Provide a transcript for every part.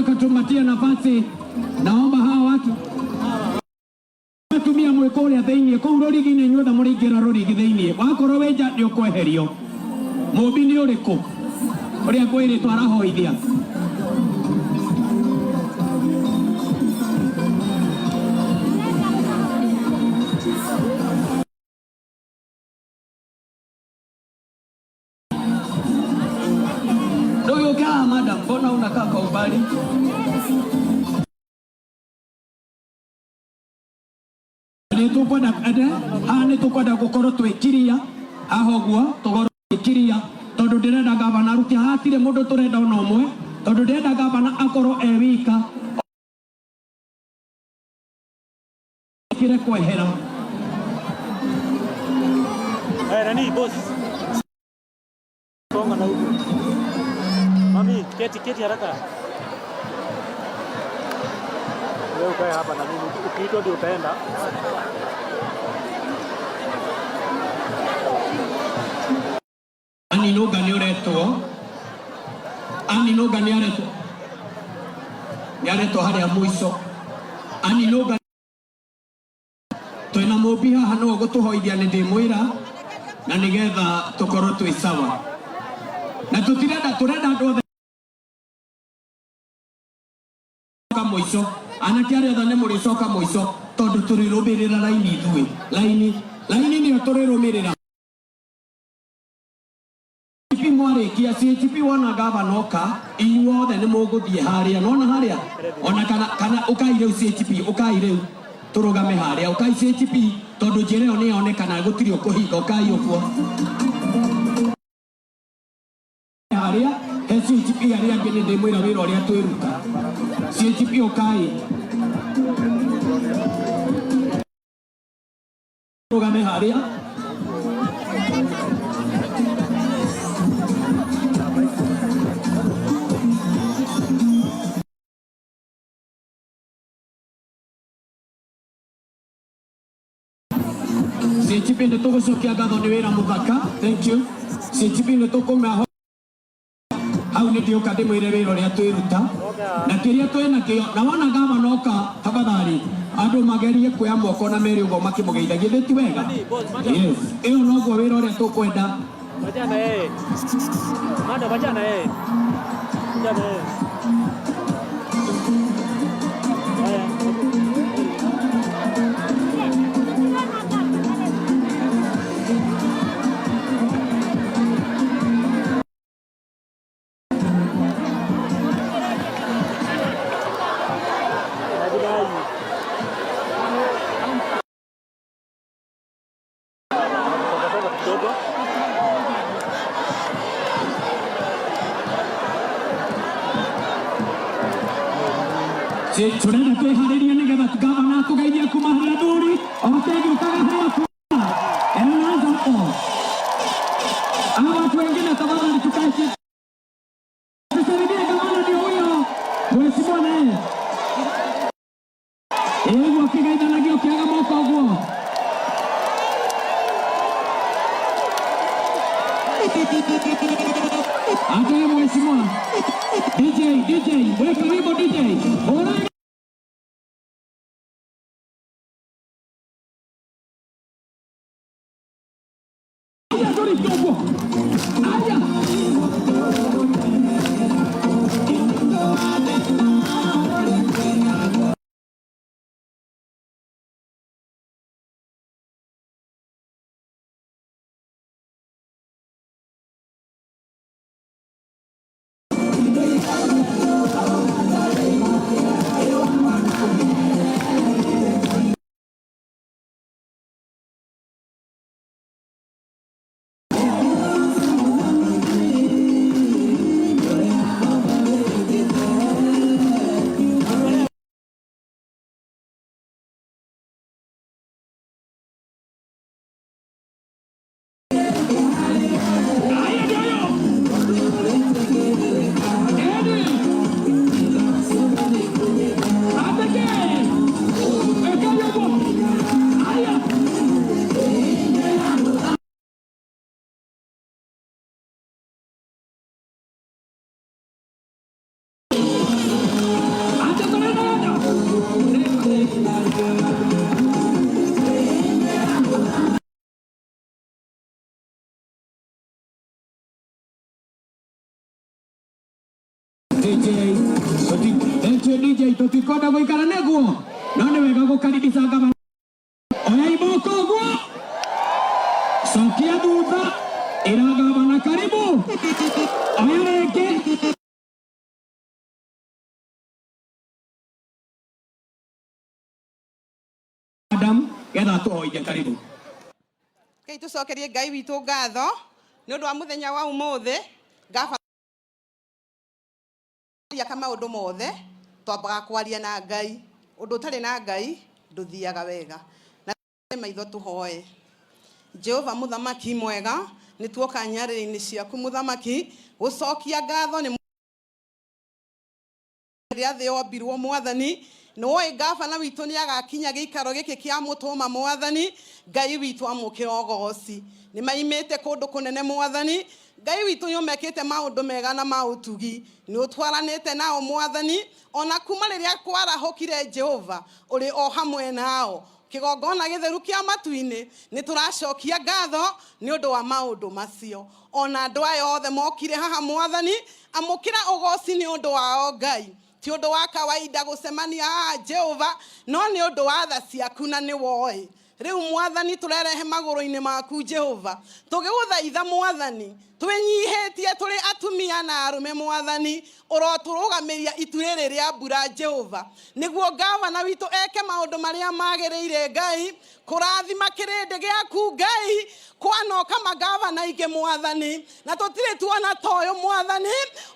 Tunataka tumatie nafasi. Naomba hawa watu atumia mwĩ kũrĩa thĩinĩ kũu rũrigi-inĩ inyuothe mũrĩingĩra rũrigi thĩinĩ wakorwo wĩ nja nĩ ũkweherio. Mũmbi nĩ ũrĩkũ ũrĩa ngwĩrĩtwo arahoithia? Ndũgĩũke haha madam, mbona unakaa kwa umbali? Nĩ tũkwenda ende haha nĩ tũkwenda gũkorwo twĩkiria haha ũguo tũkorwo twĩkiria tondũ ndĩrenda gavana arute haha hatirĩ mũndũ tũrenda ona ũmwe tondũ ndĩrenda gavana akorwo e wika kire kwehera. Eh, nani boss? Songa na huko. Mami, keti keti haraka. Wewe ukae hapa na mimi. Ukiitwa ndio utaenda. Ani Nũnga nĩ ũretwo, Ani Nũnga nĩ aretwo, nĩ aretwo harĩa mũico. Ani Nũnga twĩna mũmbi haha no ũgũtũhoithia nĩ ndĩmwĩra na nĩgetha tũkorwo twĩ sawa na tũtirenda tũrenda andũ othe mũico anake arĩa othe nĩ mũrĩcoka mũico tondũ tũrĩrũmĩrĩra raini ithuĩ laini laini nĩyo tũrĩrũmĩrĩra. CHP mwarĩkia CHP wona gavana oka inyuothe nĩ mũgũthiĩ harĩa nona harĩa ona kana kana ũkai rĩu CHP ũkai rĩu tũrũgame harĩa ũkai CHP tondũ njĩra ĩyo nĩ yonekana gũtirĩ ũkũhinga ũkai ũguo harĩa he CHP arĩa angĩ nĩ ndĩmwĩra wĩra ũrĩa twĩruta CHP ũkai rũgame harĩa. CHP nĩ tũgũcokia ngatho nĩ wĩra mũthaka. Thank you. CHP nĩ tũkũmaho hau nĩ ndĩũka ndĩmwĩre wĩra ũrĩa twĩruta na kĩrĩa twĩ nakĩo na wona gavana oka tafadhali andũ magerie kuoya moko na mere ũguo makĩmũgeithagia githĩ ti wega? Yes, ĩyo noguo wĩra ũrĩa tũkwenda. Wachana yeye. Madam, wachana yeye. Wachana yeye. Haya. Songa kidogo. Tũrenda twĩharĩrie nĩgetha gavana atũgeithie kuma harĩ athuri otegĩũkaga harĩ atumia. Anaanza hapo. Hawa watu wengine tafadhali tukae chini. Tusalimie gavana ndio huyo. Mheshimiwa naye. Ĩguo akĩgeithanagia ũkĩaga moko ũguo. Atoe mheshimiwa. DJ, DJ, weka wimbo DJ. Ora Aya, tũrĩkia ũguo. Aya. Aya ndio hiyo. Edi. DJ, thank you DJ, tutikwenda guikara niguo no nĩ wega gũkaribisha gavana. Oya iboko guo, cokia thutha, ĩra gavana karibu, oya rĩngĩ. Madam, getha tũhoithie karibu. Rekei tucokerie Ngai witũ ngatho nĩ ũndũ wa mũthenya wa ũmũthĩ. Ngaba ka maũndũ mothe twambaga kwaria na Ngai. Ũndũ ũtarĩ na Ngai ndũthiaga wega. Na maitho tũhoe. Jehova mũthamaki mwega, nĩ tuoka nyarĩrĩ-inĩ ciaku mũthamaki gũcokia ngatho nĩ rĩrĩa thĩ yombirwo mwathani. Nĩwoĩ gavana witũ nĩ agakinya gĩikaro gĩkĩ kĩa mũtũma mwathani. Ngai witũ amũkĩra ũgoci. Nĩ maimĩte kũndũ kũnene mwathani. Ngai witũ nĩ ũmekĩte maũndũ mega na ma ũtugi. Nĩ ũtwaranĩte nao mwathani. Ona kuma rĩrĩa kwarahũkire Jehova ũrĩ o hamwe nao. Kĩgongona gĩtheru kĩa matu-inĩ nĩ tũracokia ngatho nĩ ũndũ wa maũndũ macio. Ona andũ aya othe mokire haha mwathani, amũkĩra ũgoci nĩ ũndũ wao Ngai. Ti ũndũ wa kawaida gũcemania haha Jehova, no nĩ ũndũ wa tha ciaku na nĩ woĩ. Rĩu mwathani tũrerehe magũrũ-inĩ maku Jehova, tũgĩgũthaitha mwathani, twĩnyihĩtie tũrĩ atumia na arũme mwathani, ũrotũrũgamĩria itu rĩrĩ rĩa mbura Jehova, nĩguo gavana witũ eke maũndũ marĩa magĩrĩire Ngai, kũrathima kĩrĩndĩ gĩaku Ngai. Kwanoka magavana aingĩ mwathani, na tũtirĩ tuona ta ũyũ mwathani,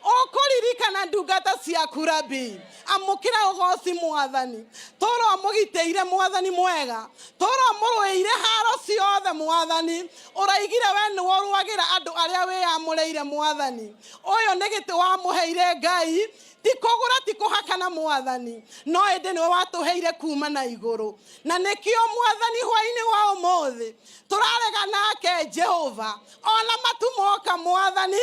ũkũririkana ndungata ciaku Rabi. Amũkĩra ũgoci mwathani, tũromũgitĩire mwathani mwega, tũromũrũĩire haro ciothe mwathani. Ũraigire we nĩwe ũrũagĩra andũ arĩa wĩyamũrĩire mwathani. Ũyũ nĩ gĩtĩ wamũheire Ngai, ti kũgũra ti kũhakana mwathani, no ĩndĩ nĩwe watũheire kuma na igũrũ. Na nĩkĩo mwathani hwaĩ-inĩ wa ũmũthĩ tũrarega nake Jehova. Ona matu moka mwathani,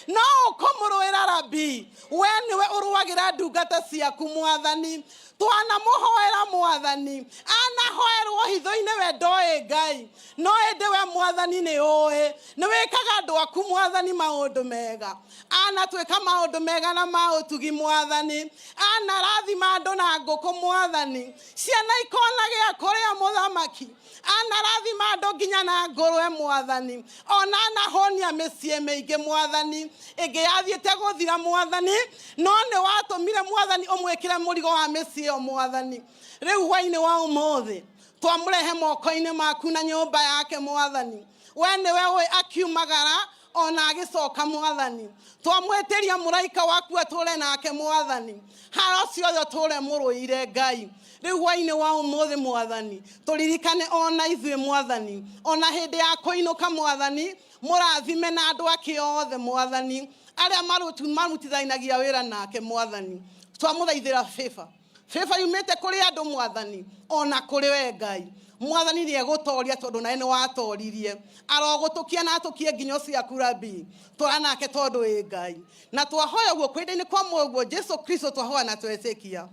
no ũkũmũrũĩra Rabi. We nĩwe ũrũagĩra ndungata ciaku mwathani. Twanamũhoera mwathani, anahoerwo hitho-inĩ we ndoĩ Ngai, no ĩndĩ we mwathani nĩ ũĩ. Nĩ wĩkaga andũ aku mwathani maũndũ mega, anatwĩka maũndũ mega na ma ũtugi mwathani, anarathima andũ na ngũkũ mwathani, ciana ikona gĩa kũrĩa mũthamaki, anarathima andũ nginya na ngũrwe mwathani, ona anahonia mĩciĩ mĩingĩ mwathani, ĩngĩ yathiĩte gũthira mwathani, no nĩ watũmire mwathani ũmwĩkĩre mũrigo wa mĩciĩ ĩyo mwathani. Rĩu hwaĩ-inĩ wa ũmũthĩ twamũrehe moko-inĩ maku na nyũmba yake mwathani. We nĩwe ũĩ akiumagara ona agĩcoka mwathani. Twamwĩtĩria mũraika waku atũre nake mwathani, haro ciothe ũtũre mũrũire Ngai. Rĩu hwaĩ-inĩ wa ũmũthĩ mwathani, tũririkane ona ithuĩ mwathani, ona hĩndĩ ya kũinũka mwathani, mũrathime na andũ ake othe mwathani, arĩa marutithanagia wĩra nake mwathani. Twamũthaithĩra favor, favor yumĩte kũrĩ andũ mwathani, ona kũrĩ we Ngai. Mwathani nĩ egũtoria tondũ nawe nĩ watoririe. Arogũtũkia na atũkie nginyo ciaku Rabi. Tũra nake tondũ wĩ Ngai. Na twahoya ũguo kwenda-inĩ kwa Mũrũguo Jesu Kristo, twahoya na twetĩkia.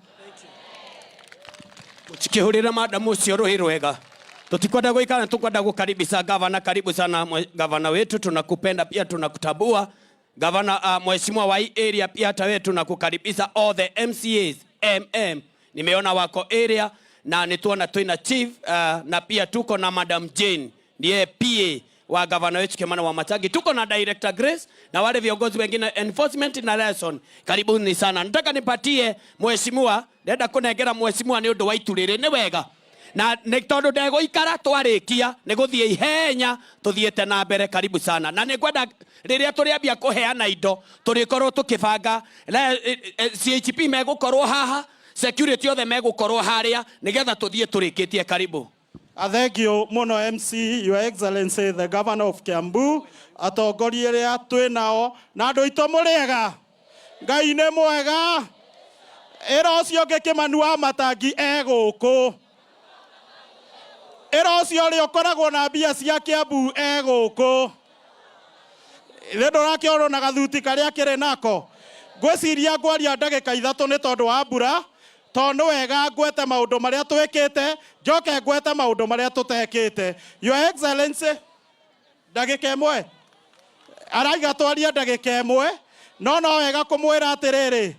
Cikĩhũrĩra madamu ũcio rũhĩ rwega. Tutikwenda gũikara, tukwenda kukaribisha gavana. Karibu sana gavana wetu, tunakupenda pia tunakutambua gavana. Mheshimiwa wa hii area pia hata wewe tunakukaribisha. All the MCAs MM nimeona wako area, na nituona twina chief, na pia tuko na Madam Jane ndiye PA wa gavana wetu Kimani Wamatangi. Tuko na Director Grace na wale viongozi wengine enforcement na liaison. Karibuni sana. Nataka nipatie mheshimiwa, ndenda kunengera mheshimiwa ni undu wa itu riri ni wega. Na nĩ tondũ ndegũikara twarĩkia nĩ gũthiĩ ihenya tũthiĩte na mbere. Karibu sana. Na nĩ ngwenda rĩrĩa tũrĩambia kũheana indo tũrĩkorwo tũkĩbanga CHP megũkorwo haha, security othe megũkorwo harĩa nĩgetha tũthiĩ tũrĩkĩtie. Karibu. Thank you mũno MC, Your Excellency the Governor of Kiambu, atongoria arĩa twĩ nao na andũ aitũ mũrĩega. Ngai nĩ mwega. Ĩra ũcio ũngĩ Kĩmani wa Matangi e gũkũ. Ĩra ũcio ũrĩa ũkoragwo na mbia cia Kiambu e gũkũ. Nĩ ndũrakĩorwo na gathuti karĩa kĩrĩ nako. Ngwĩciria ngwaria ndagĩka 3 nĩ tondũ wa mbura. Tondũ nĩ wega ngwete maũndũ marĩa twĩkĩte, njoke ngwete maũndũ marĩa tũtekĩte. Your Excellency, ndagĩka ĩmwe araiga twarie ndagĩka ĩmwe, no no wega kũmwĩra atĩrĩrĩ,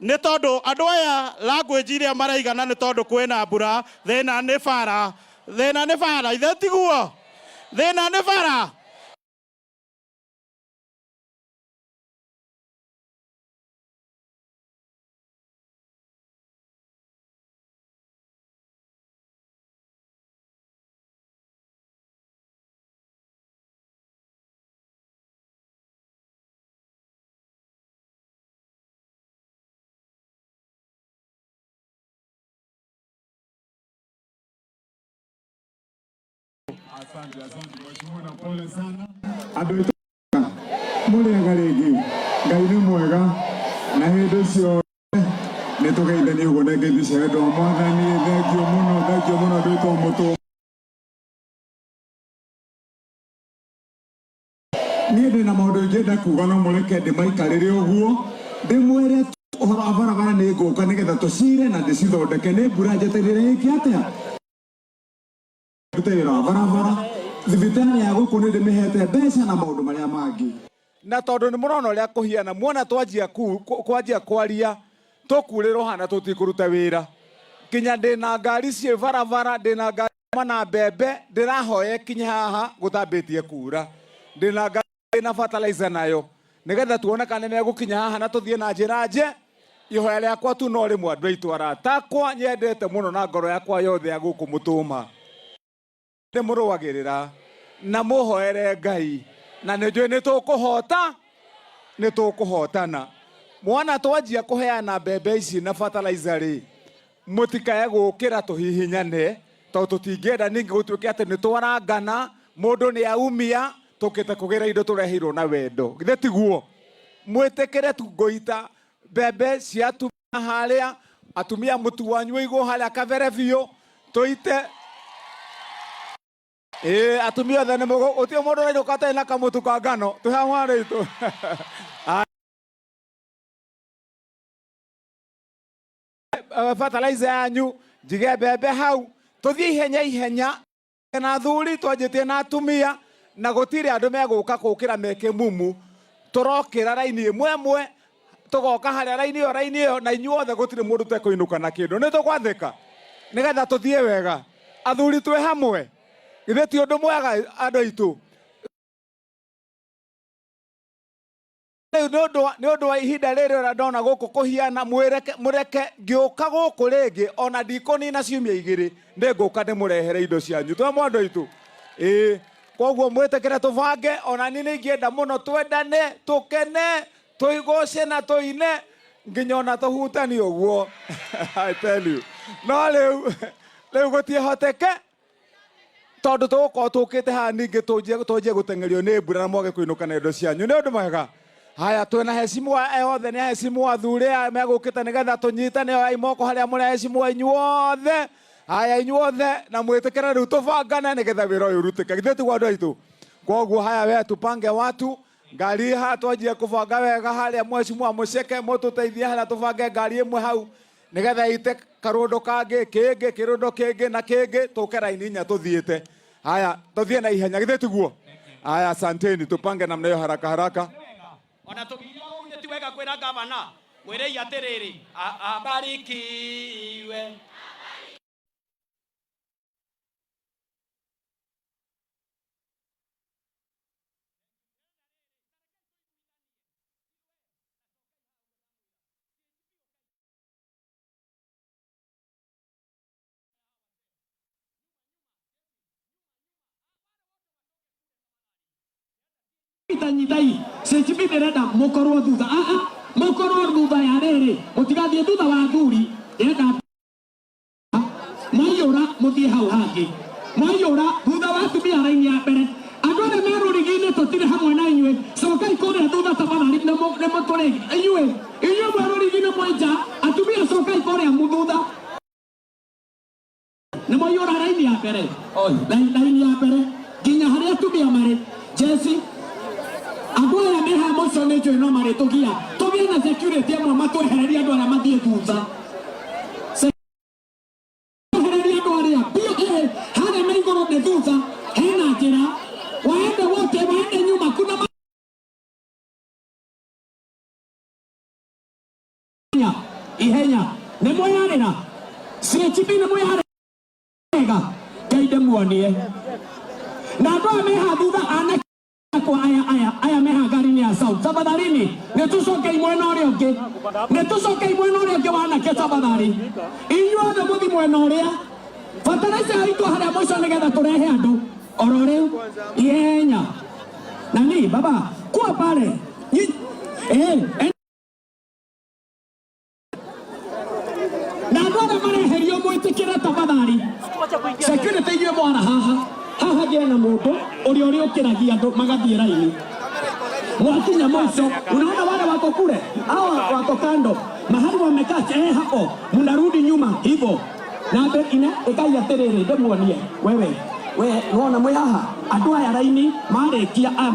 nĩ tondũ andũ aya language iria maraigana nĩ tondũ kwĩna mbura, thĩna nĩ bara, thĩna nĩ bara, ithe tiguo, thĩna nĩ bara. Asante, asante mheshimiwa, na pole sana. Andũ aitũ mũrĩega rĩngĩ, Ngai nĩ mwega na hĩndĩ ciothe nĩ tũgeithanie ũguo na ngeithi cia wendo wa Mwathani. Thengiũ mũno, thengiũ mũno andũ aitũ a Mũtũma. Niĩ ndĩna maũndũ ingĩenda kuga no mũreke ndĩmaikarĩre ũguo, ndĩmwĩre ũhoro wa barabara nĩ ngũka nĩgetha tũcire na ndĩcithondeke. Nĩ mbura njetereire ĩke atĩa, ndute wĩra wa barabara, thibitarĩ ya gũkũ nĩ ndĩmĩhete mbeca na maũndũ marĩa mangĩ. Na tondũ nĩ mũrona ũrĩa kũhiana, muona twanjia kwanjia kwaria tũkurĩrwo hana tũtikũruta wĩra. Nginya ndĩna ngari ciĩ barabara, ndĩna ngari na mbembe ndĩrahoya ikinye haha gũtambĩtie kura, ndĩna ngari na fertilizer nayo nĩgetha tuone kana nĩmegũkinya haha na tũthiĩ na njĩra nje. Ihoya rĩakwa tu no rĩmwe, andũ aitũ arata akwa nyendete mũno na ngoro yakwa yothe ya gũkũ Mũtũma, ndĩmũrũagĩrĩra na mũhoere Ngai, na nĩ njũĩ nĩ tũkũhota, nĩ tũkũhotana. Mwana twanjia kũheana mbembe ici na fertilizer rĩ, mũtikae gũkĩra tũhihinyane, tondũ tũtingĩenda ningĩ gũtuĩke atĩ nĩ twarangana, mũndũ nĩ aumia, tũkĩte kũgĩra indo tũreheirwo na wendo. Githĩ tiguo? Mwĩtĩkĩre tu ngũita mbembe cia atumia harĩa, atumia mũtu wanyu ũigwo harĩa kabere biũ, tũite. Ĩĩ, atumia othe nĩ mũgũ, gũtirĩ mũndũ ũrainũka atarĩ na kamũtu ka ngano, twĩ hamwe andũ aitũ. Fertilizer yanyu, njige mbembe hau, tũthiĩ ihenya ihenya na athuri twanjĩtie na atumia, na gũtirĩ andũ megũka kũkĩra meke mumu, tũrokĩra raini ĩmwe ĩmwe, tũgoka harĩa raini ĩyo, raini ĩyo, na inyuothe gũtirĩ mũndũ tekũinũka na kĩndũ. Nĩ tũgwathĩka nĩgetha tũthiĩ wega, athuri twĩ hamwe. Githĩ ti ũndũ mwega andũ aitũ? Rĩu nĩ ũndũ wa ihinda rĩrĩ ũrĩa ndona gũkũ kũhiana, mũreke ngĩũka gũkũ rĩngĩ, ona ndikũnina ciumia igĩrĩ, nĩ ngũka ndĩmũrehere indo cianyu. Twĩ hamwe andũ aitũ? Ĩĩ, koguo mwĩtĩkĩre tũbange, ona niĩ nĩ ingĩenda mũno twendane, tũkene, tũigoce na tũine, nginya ona tũhutanie ũguo. I tell you. No rĩu gũtiĩhoteke, tondũ tũgũkorwo tũkĩte haha ningĩ tũnjie gũteng'erio nĩ mbura na mwage kũinũka na indo cianyu. Nĩ ũndũ mwega. Haya, twĩna heshimiwa othe, nĩ heshimiwa athuri aya megũkĩte nĩgetha tũnyitane, oyai moko harĩa mũrĩ heshimiwa inyuothe. Haya, inyuothe, na mwĩtĩkĩre rĩu tũbangane nĩgetha wĩra ũyũ ũrutĩke. Githĩ tiguo andũ aitũ? Koguo haya, we tupange watu ngari haha, twanjie kũbanga wega harĩa. Mheshimiwa Mũceke, mũtũteithie harĩa tũbange ngari ĩmwe hau nĩgetha ite karũndũ kangĩ kĩngĩ, kĩrũndũ kĩngĩ na kĩngĩ, tũke raini inya tũthiĩte. Haya, tũthiĩ na ihenya, githĩ tiguo? Haya, asanteni, tupange namna hiyo haraka haraka. Ona tũgithĩ ti wega kwĩra gavana, mwĩrei atĩrĩrĩ, abarikiwe. Nyitai CHP ndĩrenda mũkorwo thutha, mũkorwo thutha ya rĩrĩ, mũtigathiĩ thutha wa athuri, ndĩrenda mwaiyũra mũthiĩ hau hangĩ, mwaiyũra thutha wa atumia raini ya mbere. Andũ arĩa me rũrigi-inĩ tũtirĩ hamwe na inyuĩ, cokai kũrĩa thutha tafadhali, nĩ mũtũrĩ inyuĩ, inyuĩ mwĩ rũrigi-inĩ mwĩ nja, atumia cokai kũrĩa thutha. Nĩ mwaiyũra raini ya mbere, oi, raini ya mbere nginya harĩa atumia marĩ. Jesi, andũ aya me haha mũico nĩ njũĩ no marĩtũgia, tũgĩe na security amwe matwehererie andũ arĩa mathiĩ thutha. Ihenya nĩ mwĩyarĩra CHP nĩ mwĩyarĩra Ngai ndĩmuonie na andũ aya meha thutha anake akwa aya aya aya meha ngari-inĩ ya sound tafadhalini nĩ tũcokei mwena ũrĩa ũngĩ nĩ tũcokei mwena ũrĩa ũngĩ wa anake tafadhali inyuothe mũthi mwena ũrĩa bataraica yaitwo harĩa mũico nĩgetha tũrehe andũ oro rĩu ihenya nani baba kuwa pale na andũ arĩa mareherio mwĩtĩkĩre tafadhali security inyuĩ mwara haha haha gĩe na mũndũ ũrĩa ũrĩũkĩragia andũ magathiĩ raini mwakinya mwisho unaona wale wako kule hawa wako kando mahali wamekaa hapo mnarudi nyuma hivyo na ine ikai atiriri ndimuonie wewe we nona mwi haha andu aya raini marĩkia aya.